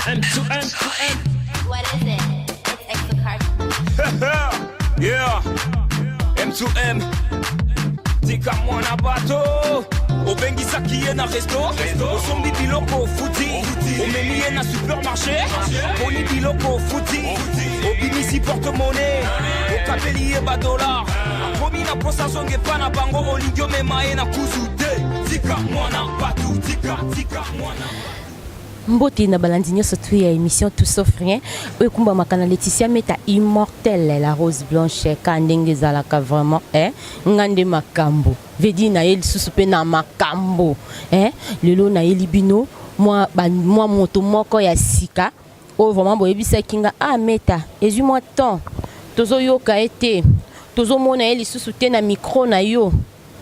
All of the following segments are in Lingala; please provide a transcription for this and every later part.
M to M to M. What is it? It's Exocard. Yeah. M to M. Tika mwana bato obengisaki ye na resto, osombi biloko ofuti, omemi ye na supermarché, oponi biloko ofuti, obimisi porte-monnaie, okabeli ye badollar, akomi na posa zonga epa na bango, olingi omema ye na kuzu te. Tika mwana bato, tika, tika mwana. Mbote na balandi nyonso tu ya émission Tout sauf rien oyo ekumbamaka na Laetitia Meta Immortelle, la rose blanche. Ka ndenge ezalaka vraiment, eh? Nga nde makambo vedi na ye lisusu mpe na makambo, eh? Lelo nayeli bino mwa moto moko ya sika oyo vraiment boyebisaki nga: "Ah Meta, ezwi mwa temps tozoyoka ye te, tozomona ye lisusu te na micro na yo.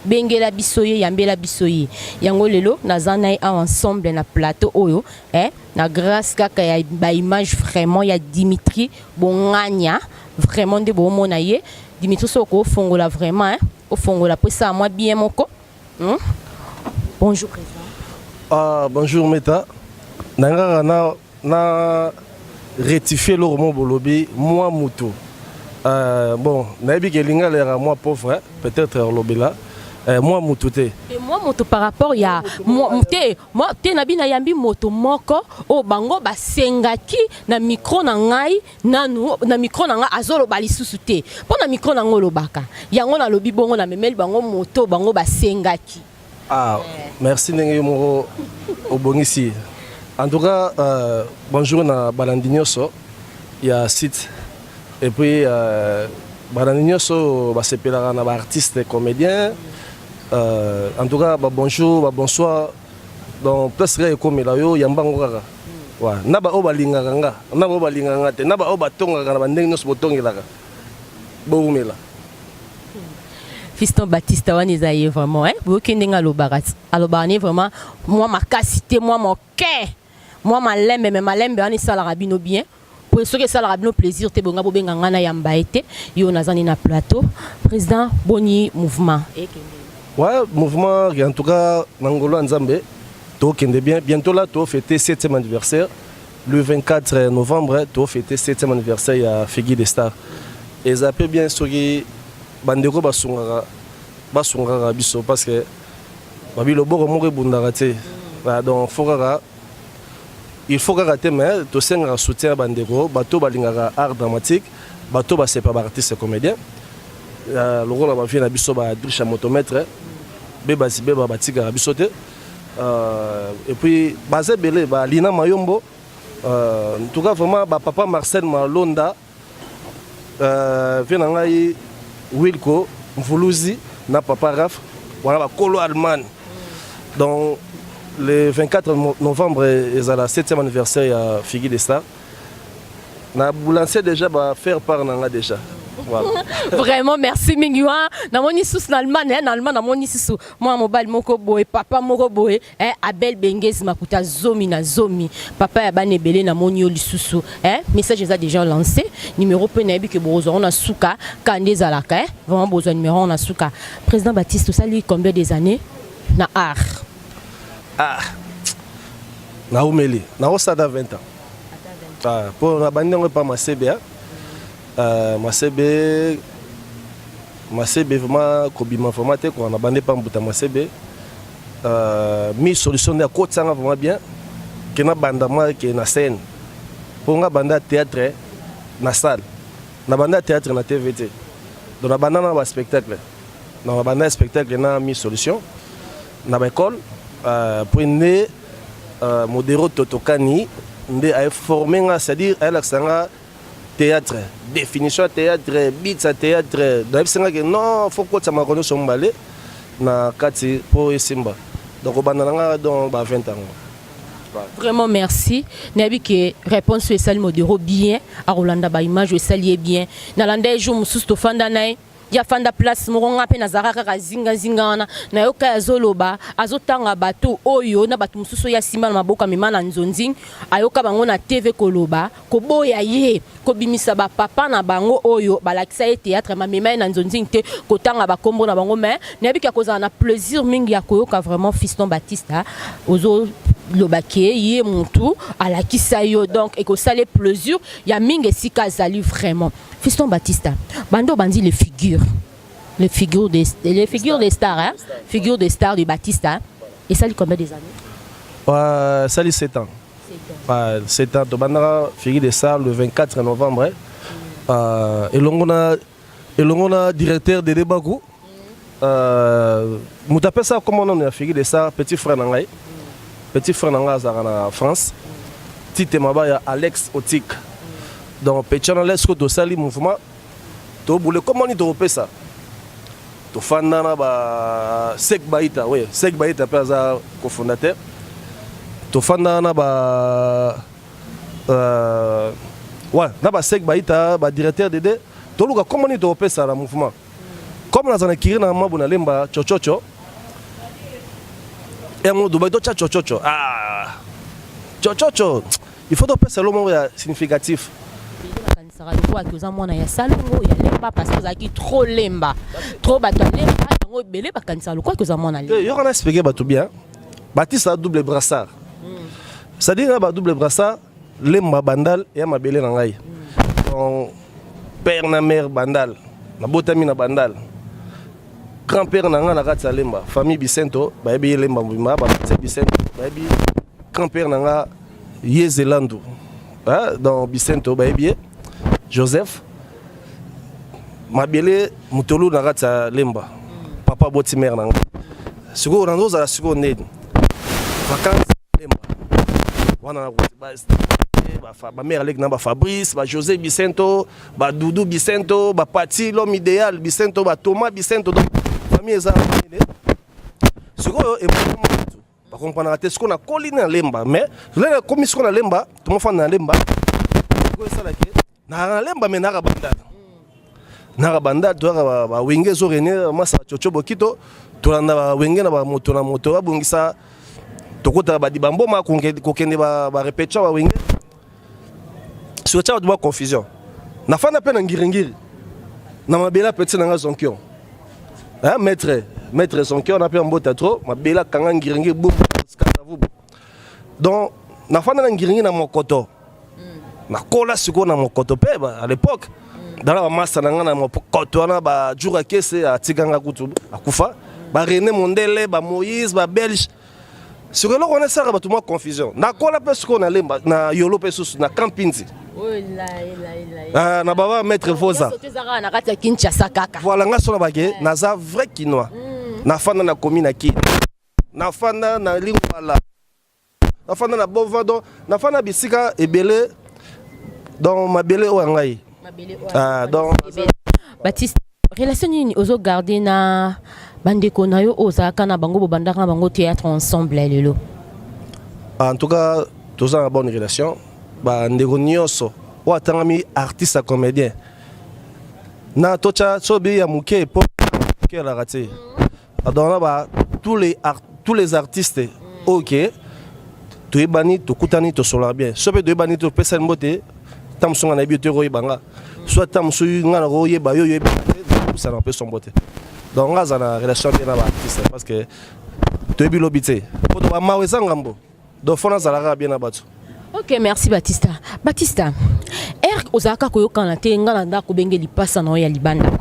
Bengela biso ye, yambela biso ye." Yango lelo naza na ye awa ensemble na plateau oyo, eh, na grâce kaka ya baimage vraiment ya Dimitri Bongania. Vraiment nde boomona ye Dimitri, soki okofongola vraiment, eh, ofongola mpo esala mwa bien moko, Bonjour président. Ah, bonjour Meta. Nangaka na rectifier eloko mo bolobi mwa mutu. Bon, nayebi ke lingala yaka mwa pauvre, hein? Peut-être olobela mwa mutu te. E mwa moto par rapport ya te mwa te na bino ayambi moto moko oyo bango basengaki na micro na ngai nanu na micro na ngai azoloba lisusu te mpo na micro na ngai olobaka yango. Nalobi bongo, namemeli bango moto bango basengaki. Ah, merci ndenge yo moko obongisi. En tout cas, bonjour na balandi nyonso ya site et puis balandi nyonso basepelaka na baartiste comédien. En tout cas, ba bonjour, ba bonsoir. Donc place kaka ekomela yo, yambango kaka. Ouais. Na baoyo balingaka nga, na baoyo balingaka nga te, na baoyo batongaka na bandenge nyonso botongelaka, bowumela. Fiston Baptiste wana eza ye vraiment, eh? Boyoki ndenge alobaka, alobaka ne vraiment mwa makasi te, mwa moke, mwa malembe, me malembe wana esalaka bino bien. Po soki esalaka bino plaisir te, bonga bobenga ngai na yamba ye te. Yo naza nde na plateau. Président, boni mouvement ekende? Ouais, mouvement, en tout cas, na ngolo ya Nzambe, tokende bien. Bientôt là, tofêter 7e anniversaire. Le 24 novembre, tofêter 7e anniversaire ya Figui des Stars. Eza mpe bien soki bandeko basungaka, basungaka biso, parce que babi loboko moko ebundaka te. Ah, donc faut kaka, il faut kaka te, mais tosengaka soutien ya bandeko, bato balingaka art dramatique, bato basepa baartiste comédien. Lokola bavie na biso badriche ya motomètre be basi be batikaka biso te. Et puis baza ebele, balina Mayombo, en tout cas vraiment bapapa Marcel Malonda, vie na ngai Wilco Mvuluzi na papa Raf wana bakolo Allemagne. Donc le 24 novembre ezala 7e anniversaire ya Figui de Star. Na bulancé déjà bafaire part na nga déjà. Voilà. Vraiment merci mingi wa. Namoni susu na Allemagne, eh, na Allemagne namoni susu mwana mobali moko boye, papa moko boye, eh, Abel Bengezi Makuta zomi na zomi, papa ya bana ebele. Namoni yo lisusu, eh, message eza déjà lancé, numéro mpe nayebi ke bozwa ngo na suka ka nde ezalaka, eh, vraiment bozwa numéro ngo na suka. Président Baptiste, osali combien des années na art? Ah, naumeli, naosala 20 ans. Ah, mpo na bandi yango epa Masebe, ah. Masebe, Masebe vraiment kobima vraiment te quoi. Na bandi epa mbuta Masebe, mi solution nde akotisanga vraiment bien ke nabanda mwa ke na scène, mpo nga banda théâtre na salle, na banda théâtre na TV te. Donc na banda na baspectacle, na banda spectacle na mi solution na baécole, po nde Modero Totokani nde aforme nga, c'est-à-dire ayelakisa nga théâtre, définition ya théâtre, bits ya théâtre. Nayebisi nga ke non, faut kotisa makolo nyonso mibale na kati mpo esimba. Donc obanda na nga donc ba 20 ans. Vraiment merci. Nayebi ke réponse oyo esali Modero bien, akolanda baimage oyo esali ye bien. Nalanda ye jour mosusu, tofanda na ye, ye afanda place moko, nga mpe nazalaka kaka zingazinga wana. Nayoka ye azoloba, azotanga bato oyo na bato mosusu oyo asimba na maboko, amema na nzonzing. Ayoka bango na TV koloba, koboya ye kobimisa bapapa na bango oyo balakisa ye théâtre, bamema ye na nzonzing te, kotanga bakombo na bango. Mais nayebi ke akozala na plaisir mingi ya koyoka vraiment Fiston Baptiste ozo Oloba ke ye mutu alakisa yo, donc ekosala plaisir ya mingi esika azali. Vraiment, Fiston Batista, bando bandi les figures des stars, hein? Figure des stars de Batista esali combien des années? Esali 7 ans. Ouais, 7 ans. Tobandaka figure des stars le 24 novembre, elongo na directeur Dede Baku. Moto apesa kombo nano ya figure des stars, petit frère na ngai. Petit frère na ngai azalaka na France, Tite Mabaya Alex Otik. Donc petit wana, lesko tosali mouvement, tobule kombo nini tokopesa. Tofanda na ba Sek Baita, oui, Sek Baita mpe aza cofondateur. Tofanda na ba ouais, na ba Sek Baita, ba directeur Dede, toluka kombo nini tokopesa na mouvement. Comme naza na kiri na mabu na Lemba, chochocho yango Dubai, totya chochocho. Ah, chochocho, il faut topesa elo moko ya significatif. Bakanisaka lokola oza mwana ya Salongo, ya Lemba, parce que ozalaki trop Lemba, trop bato ya Lemba. Yango ebele bakanisaka lokola oza mwana Lemba. Yoka, na expliquer bato bien. Batista double brassard, c'est-à-dire na ba double brassard, Lemba, Bandal ya mabele na ngai. Donc père na mère Bandal, nabotami na Bandal. Grand père na ngai na kati ya Lemba, famille Bicento bayebi ye. Lemba mobimba babatia Bicento bayebi grand père na nga ye Zelandu. Donc Bicento bayebi ye, Joseph Mabele Motolu na kati ya Lemba. Papa boti mère na ngai. Sikoyo nazozala sikoyo ndeni vacance Lemba wana, bamare aleki na bafabrice, bajosé Bicento, badudu Bicento, bapati l'homme idéal Bicento, bathomas Bicento. Donc famille eza monene. Sikoyo emoto bakompranaka te. Sikoyo nakoli na Lemba, mais lelo nakomi sikoyo na Lemba, tomofanda na Lemba. Sikoyo esalaki na Lemba, me naka Bandala, naka Bandala, toyaka bawenge ezo régner, masa Coco Bokito. Tolanda bawenge na bamoto na moto babongisa, tokotaka badibamboma, kokende barépétition bawenge. Sikoyo tia bato ba confusion. Nafanda mpe na Ngiringiri, na mabele apeti na nga Zonkion, maître Zonkion na mpe mbota trop mabele akanga Ngiringiri bumbu Kasavubu. Donc nafanda na Ngiringiri na Mokoto, nakola sikoyo na Mokoto mpe. À l'époque dala bamasa na nga na Mokoto wana, bajour akese atikanga kutu akufa, barene Mondele, bamoïse, babelge. Sikoyo eloko wana esalaka bato mwa confusion. Nakola mpe sikoyo na Lemba, na Yolo mpe susu na Campinzi, na baba maître Voza. Na kati ya Kinshasa kaka. Voilà, nga so na bake naza vrai Kinois. Nafanda na komi na Kini, nafanda na Lingwala, nafanda na Bova, donc nafanda bisika ebele. Donc mabele oyo ya ngai. Donc Baptiste, relation nini ozogarde na bandeko na yo oyo ozalaka na bango, bobandaka na bango théâtre ensemble lelo? En tout cas, toza na bonne relation. Bandeko nyonso oyo atangami artiste ya comédien na totya sobi ya moke po kelaka te. Donc na ba tous les artistes oyo ke toyebani, tokutani, tosolaka bien. So mpe toyebani, topesani mbote. Ta mosu nga nayebi yo te, koyeba nga, soit ta mosu nga na koyeba yo, yoyeba te, tosala mpe sombo te. Donc nga aza na relation bien na baartiste, parce que toyebi lobi te, po to bamawa eza ngambo. Donc fo nazalaka bien na bato. Ok, merci Batista. Batista, r ozalaka koyokana te nga na ndako, obenge lipasa na yo ya libanda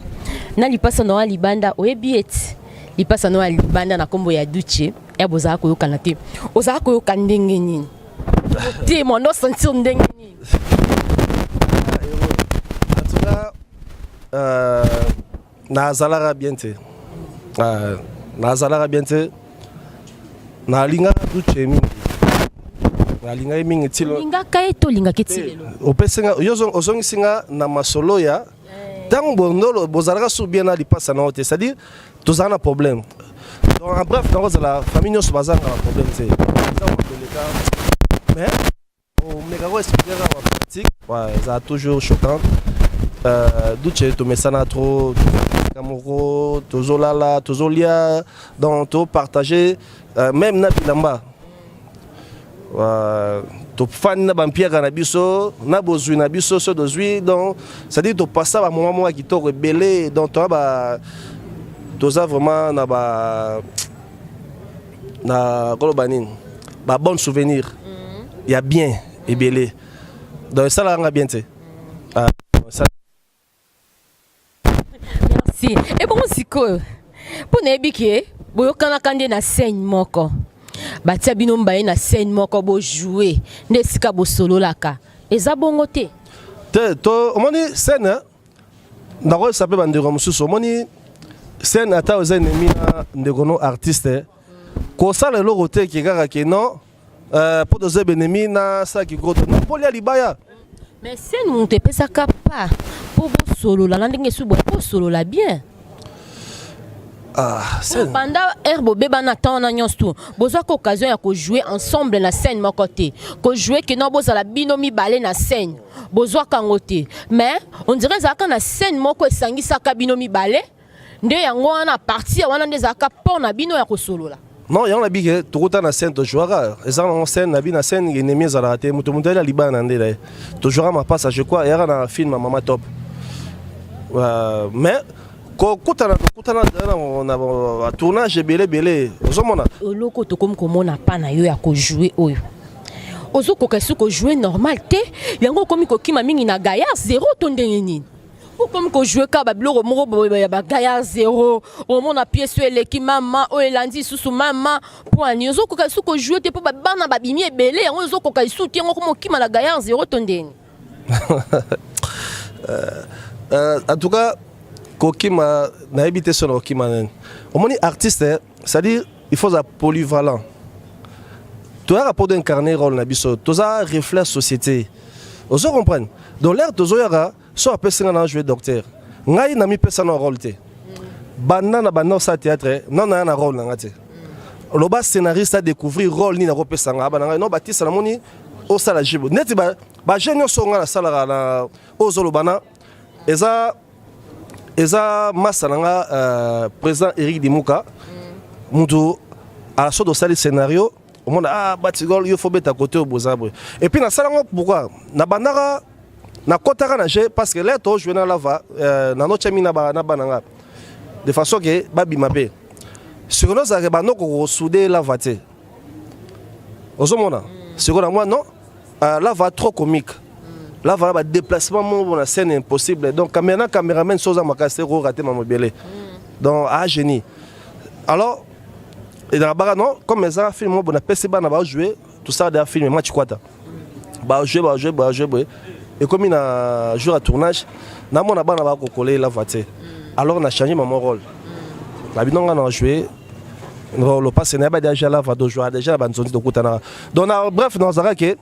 na lipasa na yo ya libanda. Oyebi ete lipasa na yo ya libanda na nkombo ya Duce ya bozalaka koyokana te. Ozalaka koyoka ndenge nini te? Mondo sentir ndenge nini? En tout cas, nazalaka bien te. Nazalaka bien te. Nalingaka Duce mingi, nalingaki mingi tilo. Olingaka ye to olingaki ti lelo? Opesinga yo, ozongisi nga na masolo ya ntango bondolo bozalaka sur bien na lipasa na yo te, c'est-à-dire tozala na problème. Donc en bref, nakozala famille nyonso bazanga na problème te, eza koleka, mais omeka ko expliquer kaka bapratique. Ouais, ezala toujours choquant. Duce tomesana trop moko, tozolala, tozolia, donc topartage même na bilamba. Tofandi na bampiaka na biso, na bozwi na biso so tozwi. Donc c'est-à-dire topasa bamoment moko ya kitoko ebele. Donc toza ba toza vraiment na ba na koloba nini. Ba bon souvenir ya bien ebele, donc esalaka nga bien te. Ah, Merci. Ebongo sikoyo, mpo nayebi ke boyokanaka nde na scène moko, batia bino mbaye na scène moko, bojoue nde esika bosololaka, eza bongo te? Te, to omoni scène, nakoyebisa mpe bandeko mosusu, omoni scène, ata oza ennemi na ndeko no artiste, kosala eloko te ke kaka ke non, mpo toza benemi, nasalaki groto non mpo lia libaya. Mais scène moto epesaka pa mpo bosolola na ndenge esu boye, bosolola bien. Ah, scène. Pendant heure bobebana, ntango wana nyonso tu bozwaka occasion ya kojouer ensemble na scène moko te, kojouer ke no bozala bino mibale na scène, bozwaka yango te. Mais on dirait ezalaka na scène moko esangisaka bino mibale nde yango wana, partir wana nde ezalaka mpo na bino ya kosolola. Non, yango nabi ke tokota na scène, tojouaka, eza nango scène nabi na scène, ennemi ezalaka te, moto moto ali libaya na nde na ye. Tojouaka mapasa, je crois eyaka na film ya Mama Top. Mais kokutana, tokutana na batournage ebele ebele, ozomona. Eloko tokomi komona pa na yo ya kojouer oyo, ozokoka esi kojouer normal te, yango okomi kokima mingi na gaillard zéro to ndenge nini? Okomi kojouer kaka babiloko moko boye ya bagaillard zéro, omona pièce oyo eleki mama, oyo elandi lisusu mama, mpo ani ozokoka lisusu kojouer te, mpo bana babimi ebele, yango ozokoka lisusu te, yango okomi okima na gaillard zéro to ndenge? En tout cas, kokima, nayebi te so na kokima nani. Omoni artiste, c'est-à-dire il faut aza polyvalent. Toyaka mpo d'incarner rôle na biso, toza reflet société, ozo comprendre? Donc l'air tozoyaka so apesi nga na jouer docteur, ngai na mipesa na rôle te. Banda na banda osala théâtre, non, naya na rôle na nga te. Loba scénariste adécouvrir rôle nini akopesa nga, aba na ngai non, Batista, namoni osala jibo neti bajeune nyonso nga nasalaka na oyo ozoloba na eza masa na nga, président Eric Dimuka, mutu aso tosali scénario, omona, ah, Batigol, yo faut beta côté oyo, boza boye. Et puis nasala yango pourquoi? Nabandaka, nakɔtaka na jeu parce que l'air tojoue na lava, nanotiami na bana nga de façon ke babima mpe sikoyo nozalaka bandoko kosude lava te, ozomona sikoyo na mwa non, lava trop comique, lava na badéplacement moko na scène impossible. Donc caméra na caméraman so oza makasi te, korater mamo ebele. Donc a génie, alors ezalaka baka non, comme eza film moko boye, napesi bana bajoue, tosala deya film match kwata, bajoue, bajoue, bajoue boye, ekomi na jour ya tournage, namona bana bakokola lava te. Alors na change mamo rôle na bino, nga na joué rôle parce que nayeba déjà lava, dojouer déjà na banzonzi tokutanaka. Donc na bref, nazalaka ke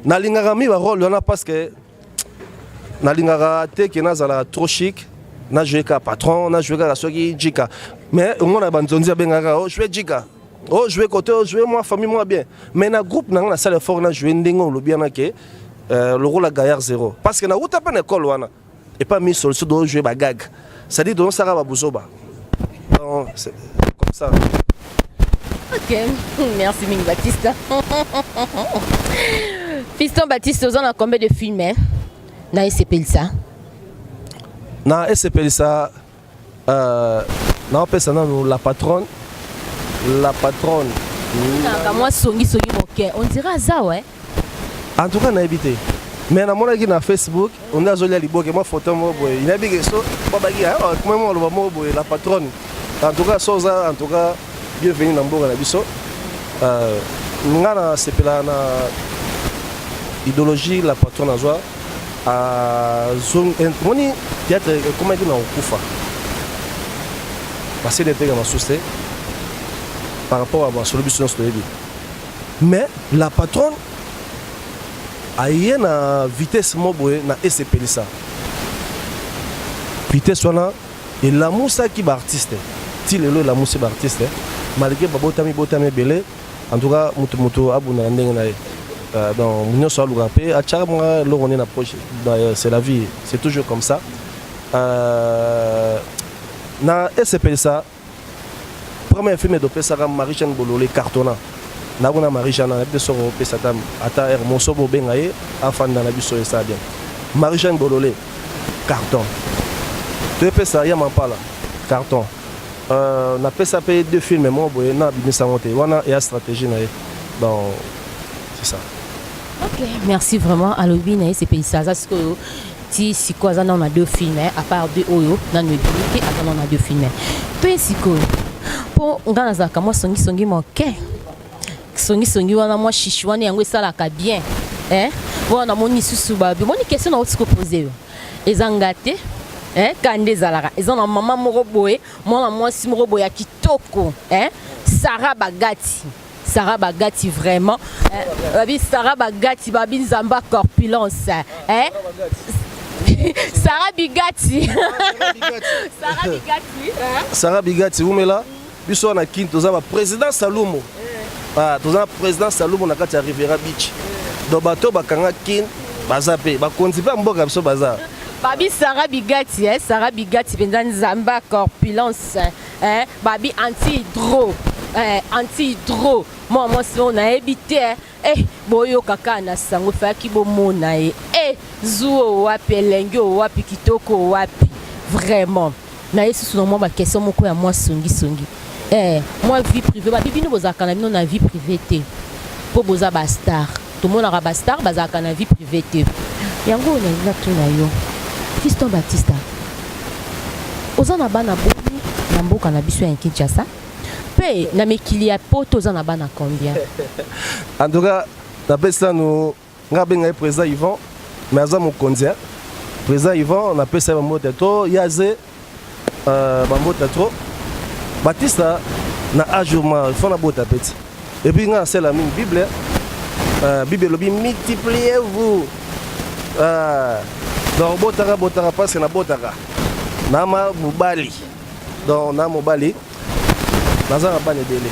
nalingaka mi barôle wana parce que nalingaka te ke nazala trop chic, najoue kaka patron, najoue kaka soki jika. Mais omona banzonzi abengaka o joue jika, o joue côté, o joue moi famille moi bien. Mais na groupe nanga, nasala effort na joue ndenge olobi wana ke lokola gaillard zéro, parce que nauta mpe na école wana epa mi solution, do jouer bagag, c'est-à-dire tozosaka babuzoba. Donc c'est comme ça. Ok, merci mingi Baptiste. Fiston Baptiste, oza na combien de films, hein? Na esepelisa? Na esepelisa, naopesa nanu La Patronne, La Patronne. Naka mwa songisongi moke, on dirait aza ouais. En tout cas nayebi te, mais namonaki na Facebook onde azolia liboke, mwa photo moko boye, nayebi ke so babaki kuma mwa aloba moko boye. La Patronne, en tout cas so oza, en tout cas bienvenue na mboka na biso. Nga nasepela na idéologie La Patronne azwa. Moni théâtre ekomaki na kokufa, basele eteka masusu te par rapport à masolo biso nyonso toyebi. Mais La Patronne aye na vitesse mo boye na esepelisa, vitesse wana elamusaki baartiste ti lelo, elamusi baartiste malgré babotami botami ebele. En tout cas, moto moto abundaka ndenge na ye. Donc nyonso alukaka mpe atiaka mwa eloko nde na proche, c'est la vie, c'est toujours comme ça. Na esepelisa, premier film topesaka Marie Jeanne Bolole, cartonna nakuna Marie Jeanne, nayebi te soki opesa ata ata aire moso bobenga ye afanda na biso, esala bien. Marie Jeanne Bolole, carton. Toyepesa ya Mampala, carton. Napesa mpe deux films moko boye na abimisa yango te, wana eya stratégie na ye. Donc c'est ça. Ok, merci vraiment. Alobi na ye sepelisa aza sikoyo ti sikoyo aza nano na deux films, à part deux oyo nano ebimi te, aza nano na deux films. Toye sikoyo mpo nga nazalaka mwa songisongi moke, songisongi wana, mwa chichi wana, yango esalaka bien, eh? Wana namoni lisusu babi moni question nauti kopose yo, eza nga te, eh? Ka nde ezalaka, eza na mama moko boye, mwana mwasi moko boye ya kitoko, eh? Sara Bagati, Sarah Bagati vraiment, eh, babi Sarah Bagati, babi Nzamba corpulence, eh? Sarah Bigati, Sarah Bigati, eh? Sarah Bigati, umela biso wana Kini, toza ba président Salumo. Ah, toza na président Salumo na kati ya Riviera Beach. Donc bato bakanga Kini baza mpe bakonzi mpe ya mboka biso baza. Babi Sarah Bigati, eh? Sarah Bigati mpenza Nzamba corpulence, eh? Babi anti hydro, eh, anti hydro, mwa mwasi oyo nayebi te, eh? Eh, boyoka kaka na sango, efalaki bomona ye, eh, zuo wapi, elengi oyo wapi, kitoko wapi vraiment. Naye susu na mwa baquestion moko ya mwa songisongi, eh, mwa vie privée. Babi bino bozalaka na bino na vie privée te mpo boza bastar, tomonaka bastar bazalaka na vie privée te. Yango oyo nalingi natuna yo, Fiston Batista, oza na bana boni na mboka na biso ya Kinshasa, mpe na mikili ya Poto oza na bana combien? En tout cas, napesi nanu nga abenga ye président Yvon, mais aza mokonzi, hein. Président Yvon, napesi ye bambote to yaze, bambote trop. Batista na age ma fo nabota peti, et puis nga nasala mingi Bible, Bible elobi multipliez vous donc botaka botaka, parce que nabotaka na ma mobali, donc na mobali naza na bana ebele.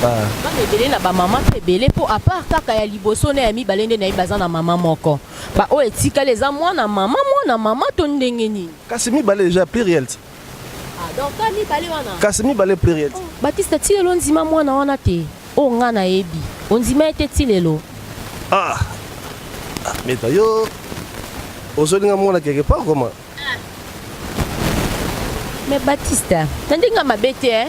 Ah. Bana ebele na bamama mpe ebele, mpo à part kaka ya liboso na ya mibale nde nayebi baza na mama moko, baoyo etikali eza mwana mama, mwana mama to ndenge nini? Kasi mibale déjà pluriel ti. Ah, donc ka mibale wana. Kasi mibale pluriel ti. Batista, ti lelo ondima mwana wana te oyo nga nayebi, ondima ye te ti lelo? Ah, ah, meta yo ozolinga mwana quelque part comment? Mais Batista, na ndenge ya mabe te, eh?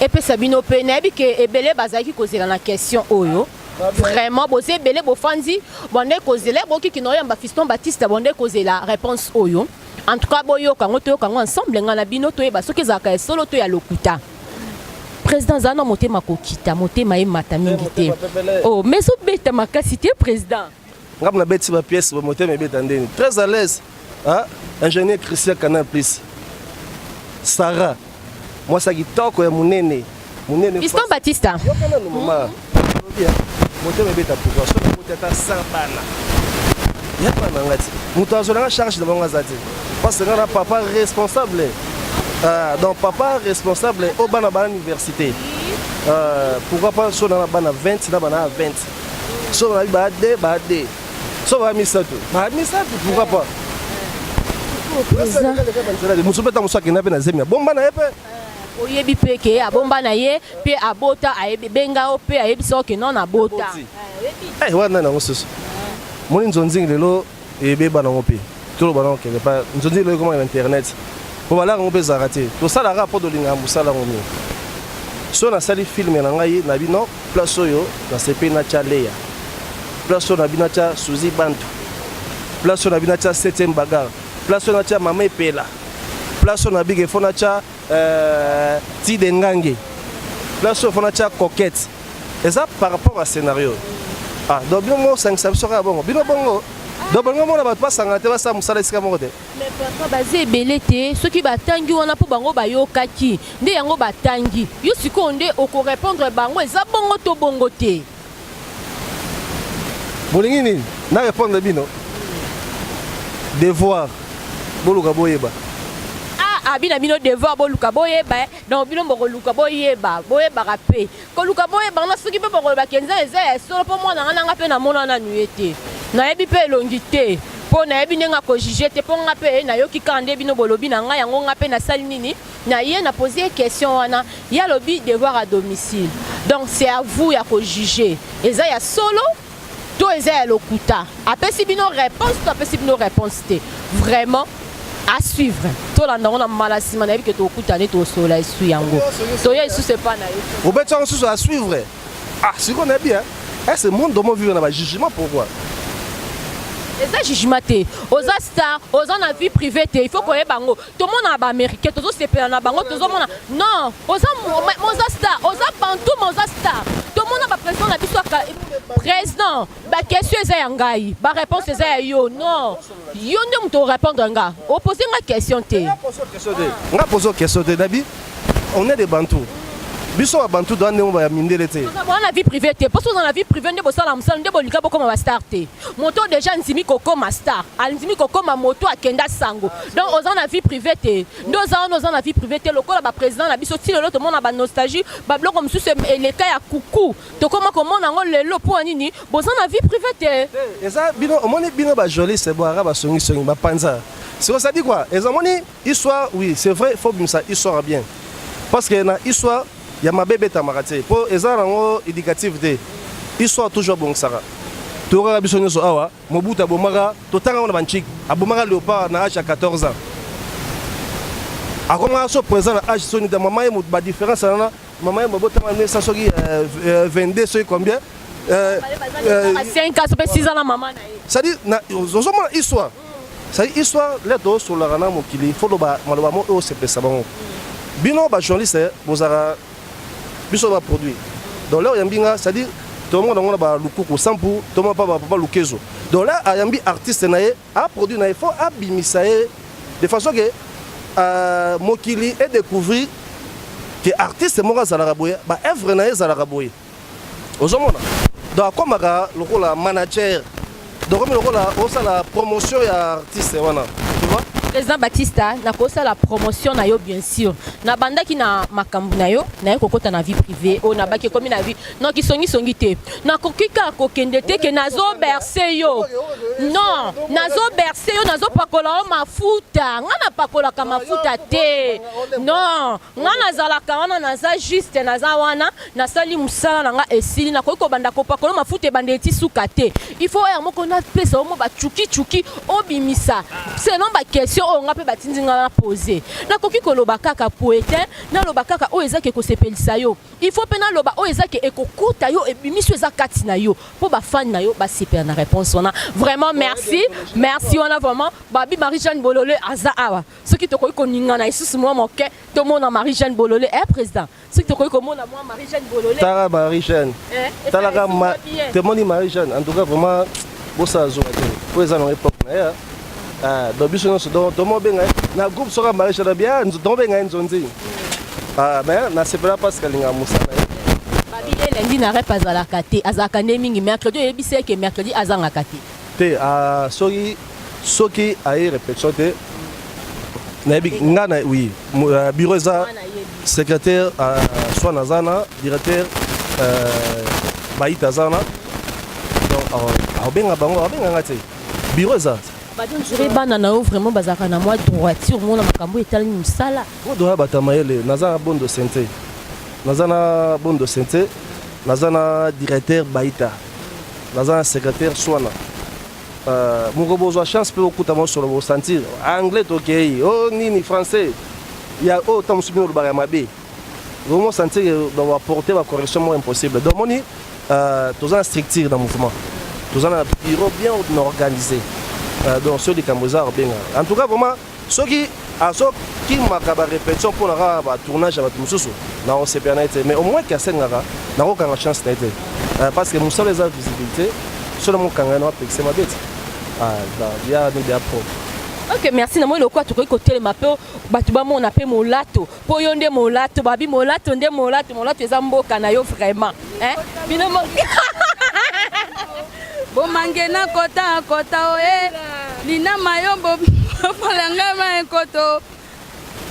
Epesa bino mpe nayebi ke ebele bazalaki kozela na question oyo. Vraiment boza ebele, bofandi bonde kozela, bokiki na oyamba Fiston Batista, bonde kozela réponse oyo. En tout cas boyoka yango, toyoka yango ensemble ngai na bino, toyeba soki ezalaka ya solo to ya lokuta. Président, azala na motema kokita, motema emata mingi te. Oh, mais ozobeta makasi te, président. Ngai nabeti bapièce, motema ebeta ndeni, très à l'aise, ah, ingénieur Christian Canal Plus, Sarah mwasi ya kitoko ya monene monene. Fiston Batista. Yoka nanu mama, motema ebeta pourquoi? So naboti ata 100 bana ya bana nga ti moto azolanga charge na bango aza te, parce que nga na papa responsable. Ah, donc papa responsable oyo bana bana université, pourquoi pas so na na bana 20, na bana ya 20, so na baa de baa de, so baa misato, baa misato, pourquoi pas? Mosu mpe ta mosu akenda mpe na zemi, abomba na ye mpe. Oyebi mpe ke abomba na ye mpe abota, ayebi benga yo mpe ayebisa yo ke non, abota. Eh, wana nango susu moni nzonzingi lelo ebeba nango mpe toloba nango quelque part nzonzingi lelo ekoma na internet, po balaka yango mpe ezalaka te. Tosalaka mpo tolingaka mosala yango mingi. So nasali film na ngai na bino, place oyo nasepeli natya Leya, place oyo na bino natya Suzi Bantu, place oyo na bino natya 7e bagarre, place oyo natya Mama Epela, place oyo na bike fo natya Tide Ngange, place oyo fo natya Coquette, eza par rapport à scénario. Ah, donc bino mosangisa biso kaka bongo, bino bongo, donc bolingo mona bato basangana te, basala mosala esika moko te. Mais papa, baza ebele te. Soki batangi wana mpo bango bayokaki nde yango batangi yo, sikoyo nde okorépondre bango eza bongo to bongo te? Bolingi nini na répondre bino? Devoir, boluka boyeba. Ah, abi na bino devoir, boluka boyeba, eh. Donc bino bokoluka boyeba, boyebaka mpe koluka boyeba nga. Soki mpe bokolobaka eza eza ya solo, mpo mwana nga nanga mpe namona nanu ye te, nayebi mpe elongi te, mpo nayebi ndenge akojuge te, mpo nga mpe nayoki kaka nde bino bolobi na ngai yango. Nga mpe nasali nini na ye, na pose ye question wana, ye alobi devoir à domicile. Donc c'est à vous ya kojuge eza ya solo to eza ya lokuta, apesi bino réponse to apesi bino réponse te vraiment. À suivre, tolanda yango na mbala nsima. Nayebi ke tokutani, tosolola esu yango, toya lisusu epa na yo. Obeti yango susu à suivre. Ah, sikoyo nayebi est ce monde omo vivre na bajugement, pourquoi? Eza jugement te. Oza star, oza na vie privée te. Il faut koyeba yango. Tomona baaméricain, tozosepela na bango, tozomona. Non, oza oza star, oza bantu, ma oza star. Tomona baprésident na biso. Président, baquestion eza ya ngai, baréponse eza ya yo. Non, yo nde moto orépondre nga, opose nga question te. Nga pose question te. Nabi on est des Bantu, biso babantu toa ndenge ya mindele te. Oza na vie privée te. Mposo oza na vie privée nde bosala mosala, nde bolinga bokóma bastar te. Moto déjà ndimi kokóma star, andimi kokóma moto, akenda sango. Donc oza na vie privée te. Nde oza wana, oza na vie privée te lokola baprésident na biso. Ti lelo tomona banostalgie, babiloko mosusu eleka ya kuku, tokóma komona yango lelo. Mpo ya nini boza na vie privée te? Eza bino, omoni bino bajournaliste, boyaka basongisongi, bapanza. Siko ça dit quoi? Eza omoni histoire, oui, c'est vrai, faut bimisa histoire bien, parce que na histoire ya mabe ebetamaka te, mpo eza nango éducative te. Histoire toujours abongisaka. Tokaka biso nyonso awa, Mobutu abomaka, totanga ngo na banchike, abomaka léopard na age ya 14 ans, akomaka so président na age soni te. Mama ye, badifférence wana, mama ye mobotama 1900 soki 22, soki combien. 5 ans mpe 6 ans na mama na ye. C'est-à-dire ozomona histoire, c'est-à-dire histoire le tosololaka na mokili, faut loba maloba mo oyo osepelisa bango. Bino bajournaliste bozalaka biso baproduit. Donc lelo oyambi nga, c'est-à-dire tomona yango na balukuku sampu, tomona mpa bapapa lukezo. Donc là ayambi artiste na ye, aproduit na ye, faut abimisa ye de façon ke mokili edécouvrir ke artiste moko azalaka boye, baœuvre na ye ezalaka boye. Ozomona, donc akomaka lokola manager, donc komi lokola osala promotion ya artiste wana, tu vois. Président Batista, nakosala promotion na yo, bien sûr. Nabandaki na makambo na yo, naye kokɔta na vie privée oyo nabaki ekomi na vie. Non, kisongisongi te. Nakoki kaka kokende te ke nazoberse yo. Non, nazoberse yo, nazopakola yo mafuta. Nga napakolaka mafuta te. Non, nga nazalaka wana, naza juste, naza wana, nasali mosala na nga, esili. Nakoki kobanda kopakola mafuta ebanda eti suka te. Il faut oya moko napesa yo mo bacukicuki, obimisa selon baquestion oyo nga mpe batindi nga na pose. Nakoki koloba kaka poe te, naloba kaka oyo ezaki ekosepelisa yo. Il faut mpe naloba oyo ezaki ekokuta yo, ebimisi eza kati na yo, mpo bafani na yo basepela na réponse wana. Vraiment merci, merci wana vraiment. Babi Marie Jeanne Bolole aza awa. Soki tokoki koningana lisusu mwa moke, tomona Marie Jeanne Bolole. Eh président, soki tokoki komona mwa Marie Jeanne Bolole. Tala Marie Jeanne, talaka temoni Marie Jeanne. En tout cas vraiment bosala zoka te, po eza nango époque na ye. Donc biso nyonso tomobenga na groupe soka Marie Jeanne bien, tomobenga ye nzonzi. Mais nasepela parce que alingaka mosala ye. Babi ye lundi na rep azalaka te, azalaka nde mingi mercredi. Oyebisi eke mercredi azangaka te. Te, soki aye répétition te, nayebi nga na oui, bureau eza secrétaire soit naza na directeur Baita aza na, donc aobenga bango, aobenga nga te, bureau eza. Badondire bana na yo vraiment bazalaka na mwa droiture, mona makambo etalani mosala. Odoya bato ya mayele. Naza na bondo sente, naza na bondo sente, naza na directeur Baita, naza na secrétaire Swana. Moko bozwa chance mpe okuta mosolo, bosentir anglais, tokei o nini, français ya oyo ta mosusu bino olobaka ya mabe, vraiment sentir donc apporter bacorrection moko impossible. Donc moni toza na structure na mouvement, toza na bureau bien organisé. Donc soki likambo eza, obengaka. En tout cas vraiment soki azokimaka barépétition mpona kaka batournage ya bato mosusu, na osepela na ye te. Mais au moins ke asengaka, nakokanga chance na ye te, parce que mosala eza visibilité. So namokanga ye, na apekise mabe te, ya nde ya propre. Ok, merci. Na moi lokola tokoki kotelema mpe bato bamona mpe molato, mpo yo nde molato. Babi molato nde molato, molato eza mboka na yo vraiment. Bino bomange na kota kota oye lina mayombo falanga ma ekoto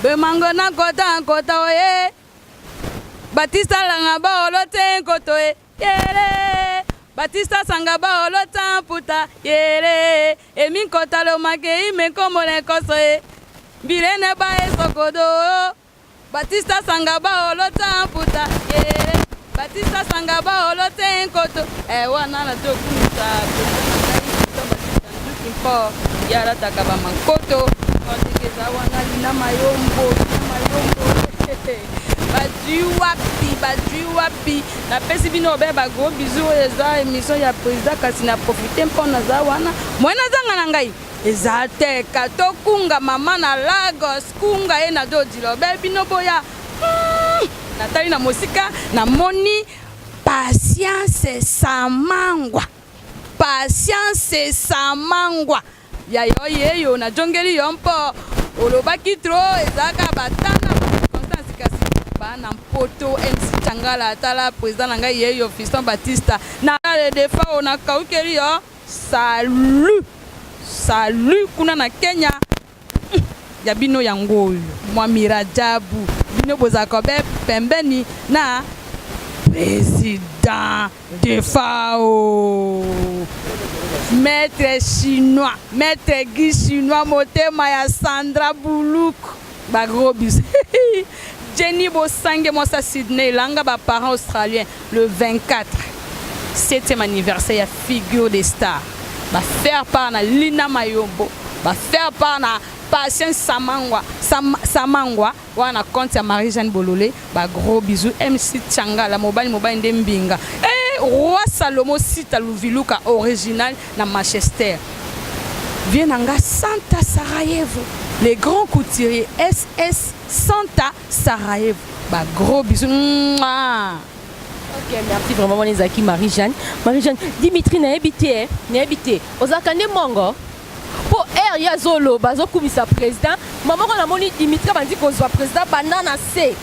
bemango na kota kota oye Batista langa baolo te nkoto e yele Batista sanga baolo ta mputa yele emi nkota lomake ime nkombo na ekoso e mbilene ba esokodo Batista sanga baolo ta mputa yele Batista sanga baolo te nkoto e wana na tokumisa président na ngai, président Batista Nzuki Mport. Ye alataka bamankoto ndenge. Naza wana Lina Mayombo, Lina Mayombo. Bazui wapi, bazui wapi. Napesi bino obe ba gros bisous oyo eza émission ya président kasi na profiter mpo naza wana. Moyen nazanga na ngai eza te kato kunga mama na Lagos kunga ye na dodilo be bino boya. Natali na mosika namoni Patience Samangwa. Patience Samangwa. Ya yo yeyo na jongeli yo mpo olobaki trop ezalaka batana ba circonstance kasi bana mpoto MC Changala tala president na ngai yeyo Fiston Batista na le defao na kaukeli yo salut salut kuna na Kenya ya bino yango oyo Mwami Rajabu bino bozalaka be pembeni na president Defao Maître chinois Maître Guy chinois motema ya Sandra Buluk ba gros bisous Jenny Bosange mwasa Sydney langa ba parents australiens le 24 septième anniversaire ya figure des stars ba faire part na Lina Mayombo ba faire part na Patience Samangwa Sam, Samangwa wana na compte ya Marie Jeanne Bolole ba gros bisous MC Changala mobali mobali nde mbinga eh roi Salomo Sita Luviluka original na Manchester vie na nga Santa Sarajevo les grands couturiers SS Santa Sarajevo ba gros bisous Mouah. Ok, merci vraiment wana ezalaki Marie-Jeanne. Marie-Jeanne, Dimitri nayebi te, eh, nayebi te. Ozalaka nde mongo? Po heure ye azoloba azokumisa president, mama moko namoni Dimitri abandi kozwa president banda na se.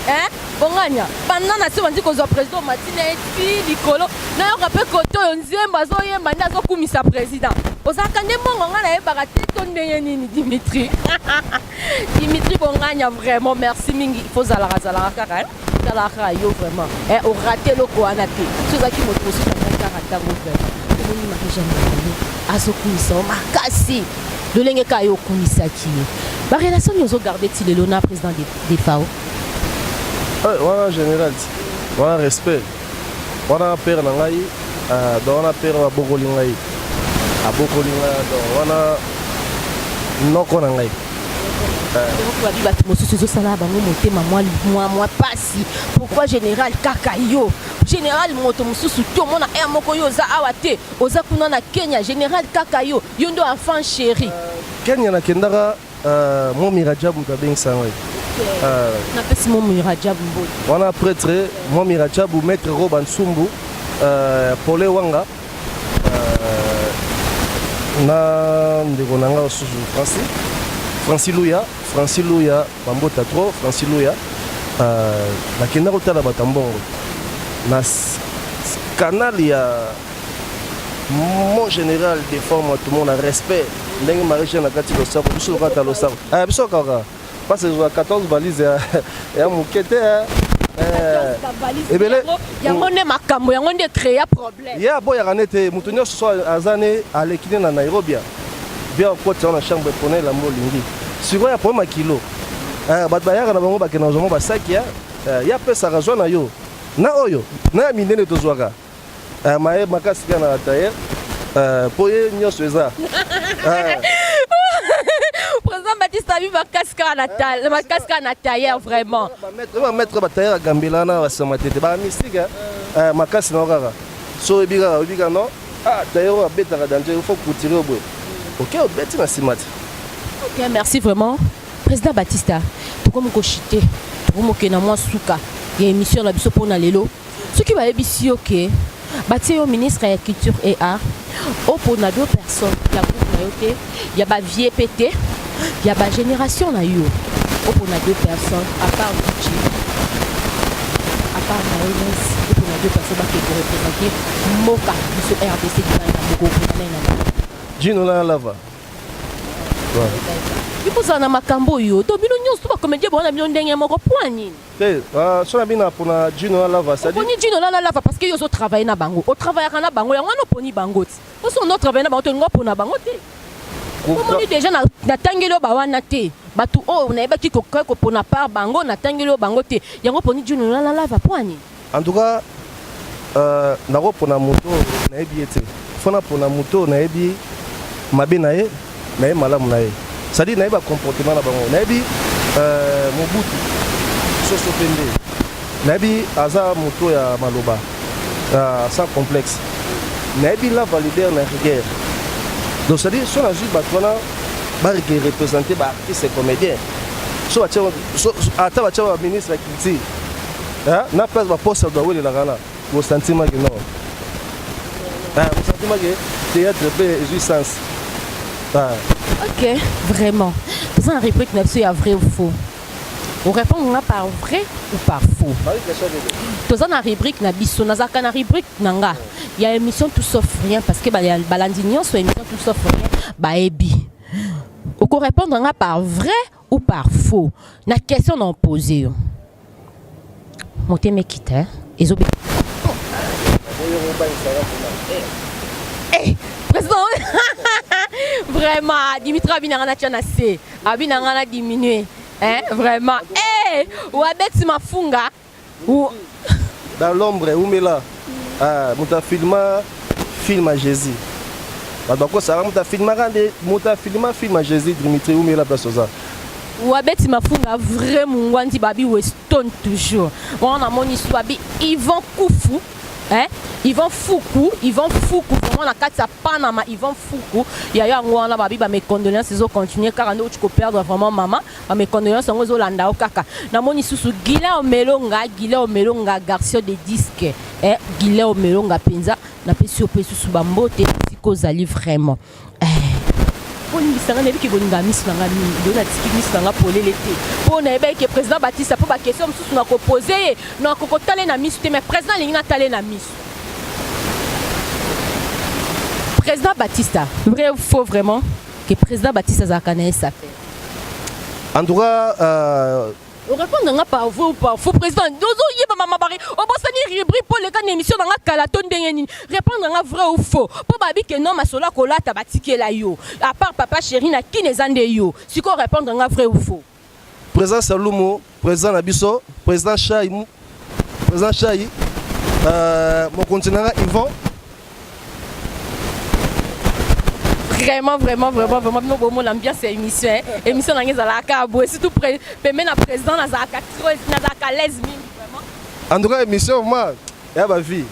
Hein? Bonganya, banda na se obandi kozwa president omati na ye ti likolo. Nayoka pe kote oyo nzembo azoyemba nde azokumisa president. Ozalaka nde mongo nga nayebaka te to ndenge nini Dimitri? Dimitri Bonganya vraiment merci mingi. Il faut zalaka zalaka kaka hein? Zalaka kaka yo vraiment. Eh o rater eloko wana te. Soki ozalaki moto mosusu alingaki arate yango vraiment. Tomoni Marie Jeanne Marie azokumisa yo makasi lolenge kaka yo okumisaki ye. Ba relation nini ozo garder ti lelo na président Defao? Eh, wana général wana respect wana père na ngai euh, donc wana père abokoli ngai abokoli ngai donc wana noko na ngai babi bato mosusu ezosala bango motema mwa mwa pasi pourquoi général kaka yo général moto mosusu te omona aire moko yo oza awa te oza kuna na kenya général kaka yo yo nde enfant chéri euh, kenya nakendaka Euh, Momi Rajab moto abengisa ngai. Euh, napesi Momi Rajab mbote. Wana prêtre Momi Rajab maître Roba Nsumbu euh, Pole Wanga euh, na ndeko na ngai mosusu Francis Francis Luya Francis Luya bambota trop Francis Luya euh, nakenda kotala bato ya mbongo na canal ya Mon général de forme tout le monde respect ndenge Marie Jeanne akati losako biso lokata losako eh, biso kaka parce que 14 valise ya, ya moke te eh. Eh, ebele yango nde makambo yango nde créa problème ye aboyaka nde te moto nyonso so aza ne aleki nde na nairobi bia okotisa na chambre epona elamba olingi sikoyo ya problème ya kilo eh, bato bayaka na bango bakenda kozwa mwa basaki eh, ye apesaka zwa na yo na oyo na ya mindele tozwaka Eh, maye makasi kaka na tailleur eh, po ye nyonso eza eh. Président Baptiste abi makasi kaka na ta- makasi kaka na tailleur vraiment. Bamaître batailleur agambela na basama tete bamystique makasi na yo kaka so oyebi kaka oyebi kaka non ah tailleur oyo abetaka danger il faut couturier oyo boye ok obeti na nsima te. Ok, merci vraiment. Président Batista, tokomi kochite, tokomi kokende na mwa suka ya émission na biso mpona lelo. Soki bayebisi yo ke batie yo ministre ya culture et art, opona deux personnes ya groupe na yo te, ya ba vieux pe te, ya ba generation na yo, opona deux personnes à part Gucci, à part mayonnaise, opona deux personnes bakende ko representer mboka biso RDC libanda mboka, opona nani na nani? Djino na Lava. Bino na makambo oyo, to bino nyonso ba comédien bona bino ndenge moko, point nini? Te, uh, so na bina pona Gino na Lava, c'est Oponi Gino na Lava parce que yo ozo travailler na bango. O travaillaka na bango, yango wana oponi bango ti. Poso ono travailler na bango to ngo pona bango te. Omoni déjà na natangeli yo ba wana te. Bato oyo nayebaki kokoka kopona par bango natangeli yo bango te. Yango oponi Gino na Lava po nini? En tout cas, euh, nakopona moto oyo nayebi ye te. Fo napona moto oyo nayebi mabe na ye, naye malamu na ye. C'est-à-dire nayebi ba comportement na bango. Nayebi euh, Mobutu soso pembe. Nayebi aza moto ya maloba euh, sans complexe. Nayebi lava leader na rigueur. Donc c'est-à-dire so nazwi bato wana ba représenter ba artistes et comédiens. So batia so, ata batia ba ministre ya culture. Hein? Na place ba poste bawelelaka na bosentima ke non. Hein, bosentima ke théâtre pe ezwi sens. Ah. Ok, vraiment. Toza na rubrique na biso ya vrai ou faux. Orépondre nga par vrai ou par faux. Toza na rubrique na biso, nazalaka na rubrique na nga ya émission tout sauf rien parce que balandi nyonso émission tout sauf rien bayebi. Okorépondre nga par vrai ou par faux na question na opose yo. Motema ekita ezobe. Eh, président vraiment Dimitri abinanga na tia na se abinanga na diminuer hein vraiment eh wabeti mafunga ou dans l'ombre umela ah moto afilma film ya Jésus bato bakosaka moto afilmaka nde moto afilma film ya Jésus Dimitri umela place oza wabeti mafunga vrai mungwandi babi weston toujours wana namoni su babi Yvon Kufu hein? Yvon Fuku Yvon Fuku vraiment na kati ya Panama Yvon Fuku ya yango wana babi ba mes condoléances ezo continuer kaka nde oti koperdre vraiment mama ba mes condoléances yango ezolanda yo kaka namoni susu Guilain Omelonga Guilain Omelonga garçon de disque eh, Guilain Omelonga mpenza napesi yo mpe susu bambote esika ozali vraiment eh. Bolimbisa nga nayebi ke bolingaka miso na nga mingi lelo natiki miso na nga polele te mpo nayebaki ke président Batista mpo baquestion mosusu nakopose ye nakokotala ye na miso te mais président alingi natala ye na miso président Batista vrai ou faux vraiment que président Batista azalaka na ye sapeur En tout cas, euh, orépondre nga par vrai ou par faux président ozoyeba mama bari obosani rubrique mpo oleka na émission na nga kala to ndenge nini répondre nga vrai ou faux mpo babi ke non masolo akolata batikela yo à part papa chéri na kini eza nde yo sikoyo répondre nga vrai ou faux président Salumu, président na biso, président Chai, président Chai, euh, mokonzi na nga Yvon, vraiment vraiment vraiment vraiment bino bomona ambiance ya émission eh. émission na nga ezalaka boye surtout pembe na président nazalaka trop nazalaka à l'aise mingi vraiment En tout cas, émission vraiment, ya ba vie.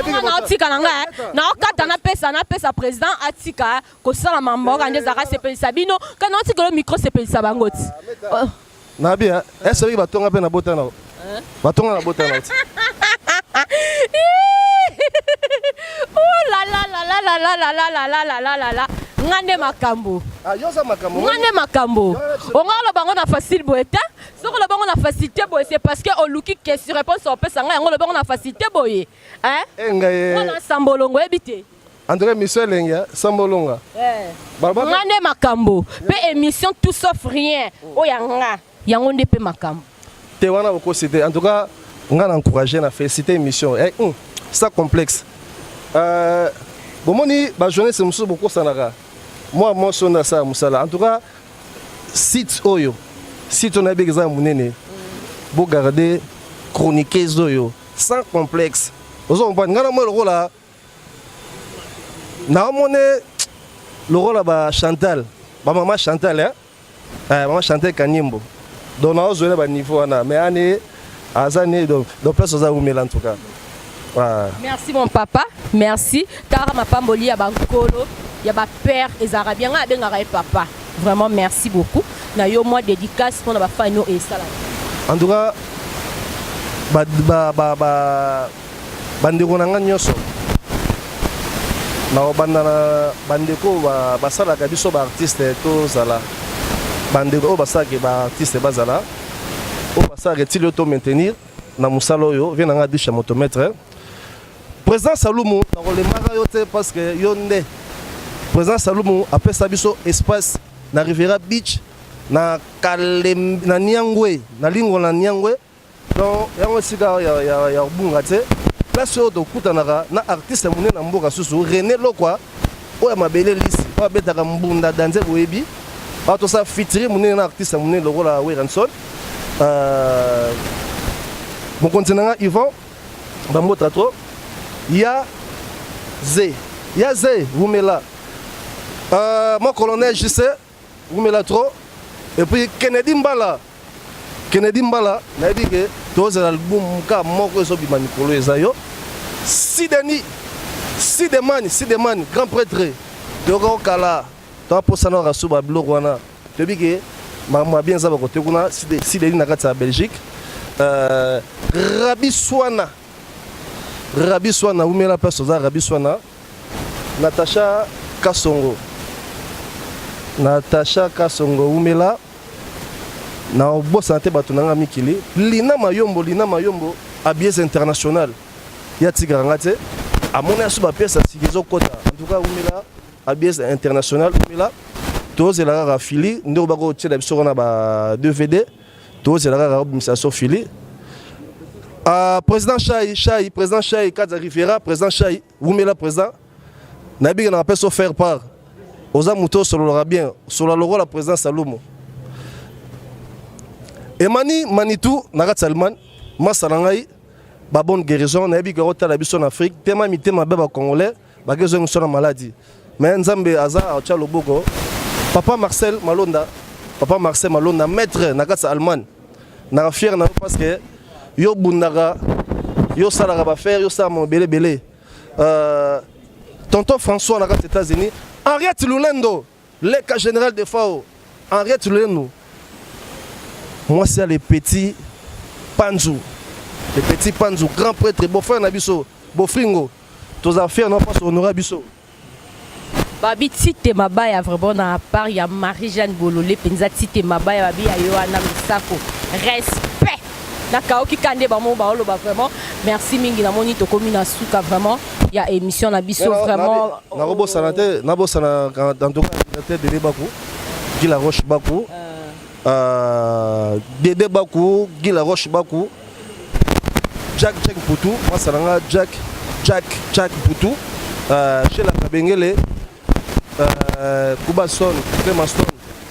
Nga naotika na ngai naokata napesa napesa président atika kosala mamboka nde ezalaka sepelisa bino ka naotikelo micro sepelisa bango ti Oh. Na bien, est-ce que batonga pe na bota na? Batonga na bota na. Oh la la la la la la la la la la la la la la nga nde makambo Ah, yo za makambo. nga nde makambo onga oloba ngo na facile boye te soki oloba ngo na facilité boye c'est parce que oluki question réponse opesa ngai yango oloba ngo na facilité boye hein Eh ngai. wana sambolongo oyebi te En tout cas, émission elengi, sambolonga. Baloba nga nde makambo mpe émission tout sauf rien oyo ya nga yango nde mpe makambo te wana okosi te en tout cas nga na encouragé na félicité émission eh, sans complexe euh, bomoni bajournaliste mosusu bokosanaka mwa mwasi oyo nde asala mosala en tout cas site oyo site oyo nayebiki eza ya monene bogarde chroniqueuse oyo sans complexe ozo comprendre nga na moi lokola naomone lokola ba Chantal bamama Chantal eh? Eh, mama Chantal Kanyimbo donc naozwela baniveau wana mais ane aza ne donc donc place oza umela en tout cas ouais. Merci mon papa, merci. Tara mapamboli ya bankolo, ya ba père ezalaka bien nga abengaka ye papa. Vraiment merci beaucoup. Na yo moi dédicace mpona ba fan yo esala. En tout cas ba ba ba ba bandeko na nga nyonso na kobanda na bandeko basalaka biso baartiste tozala bandeko oyo basalaka baartiste bazala oyo basalaka etili oyo to maintenir na mosala oyo vie na nga disha motomètre président Salumu nakolemaka yo te parce que yo nde président Salumu apesa biso espace na Riviera Beach na Kalem, na Niangwe na lingo na Niangwe donc yango esika ya, ya, ya kobunga te place oyo tokutanaka na artiste monene na mboka susu René Lokwa oyo ya mabele lisi oyo abetaka mbunda danze boyebi awa tosala featuring monene na artiste monene lokola Werrason euh, mokonzi na nga Yvon bambota trop ya ze ya ze wumela euh, mon colonel JC. Wumela trop. Et puis Kennedy Mbala. Kennedy Mbala, nayebi ke tozela album ka moko ezobima mikolo eza yo. Sideni, Sidemani, Sidemani, grand prêtre. Toyoka okala, toaposa na rasu ba biloko wana. Toyebi ke makambo ya bien eza bakote kuna Sideni na kati ya Belgique. Rabi Swana. Rabi Swana, wumela place oza Rabi Swana. Natacha Kasongo. Natacha Kasongo wumela. Na obosana te bato na nga mikili. Lina Mayombo, Lina Mayombo, Abies International. Ya tikaka nga te. Amona ya so ba pièces ya sika ezokota. En tout cas wumela Abies International wumela. Tozela kaka fili nde obako tiela biso wana ba DVD. Tozela kaka obimisa so fili. Président Chai, Chai, président Chai, Kaza Riviera, président Chai, wumela président. Nayebi ke na bapesa faire part. Oza moto osololaka bien, solola lokola président Salomo. Emani Manitou na kati ya Allemagne, masa na ngai ba bonne guérison, nayebi ke otala biso na Afrique, tema mitema be ba congolais, bakezongi biso na maladie. Mais Nzambe aza atia loboko. Papa Marcel Malonda, Papa Marcel Malonda, maître na kati ya Allemagne. Na fier na yo parce que yo bundaka, yo salaka ba faire, yo sala mobele belé. Tonton François na kati États-Unis, Henriette Lulendo, leka général de FAO, Henriette Lulendo. Moi c'est les petits Panzou. Les petits Panzou, grand prêtre, beau-frère na biso, beau-fringo. Toza fier na passe honorable biso. Babi Tite Mabaya vraiment na part ya Marie-Jeanne Bololé penza Tite Mabaya babi ya Yohana Misako respect na kaoki kande ba mo ba oloba vraiment merci mingi na moni tokomi na suka vraiment ya émission na biso vraiment na robosana te na bosana en tout cas te Dede Baku Guy La Roche Baku Dede Baku Guy La Roche Baku Jack Jack Poutou moi ça nanga Jack Jack Jack Poutou Sheila Kabengele Kuba Son Clément Stone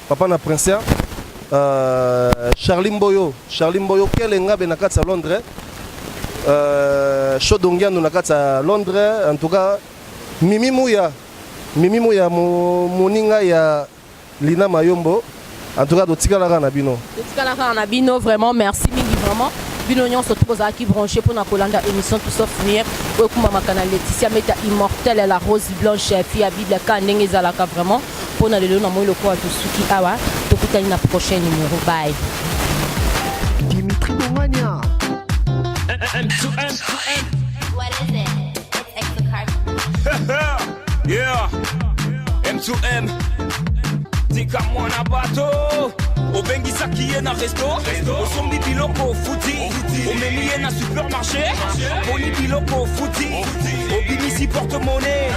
papa na Princia Charlie Mboyo Charlie Mboyo Kelenga be na kati ya Londres Chodongiano na kati ya Londres en tout cas Mimi Mouya Mimi Mouya moninga ya Lina Mayombo en tout cas totikalaka na bino totikalaka na bino vraiment merci mingi vraiment bino nyonso to bozalaki branché mpona kolanda émission tout sauf rien oyo ekumbamaka na Laetitia Meta immortelle la rose blanche fille ya Bible ka ndenge ezalaka vraiment mpona lelo na moi lokola tosuki awa tokutani na prochain numéro bye. Dimitri Bongania. M2M. What is it? It's Exocarp. Yeah. M2M. Tika mwana bato. Obengisaki ye na resto, osombi biloko ofuti, omemi ye na supermarché, oponi biloko ofuti, obimisi porte-monnaie,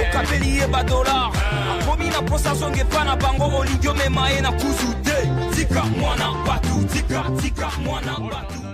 okabeli ye badolar, akomi na posa azonga epa na bango, olingi omema ye na kuzu te. Tika mwana bato, tika, tika mwana bato.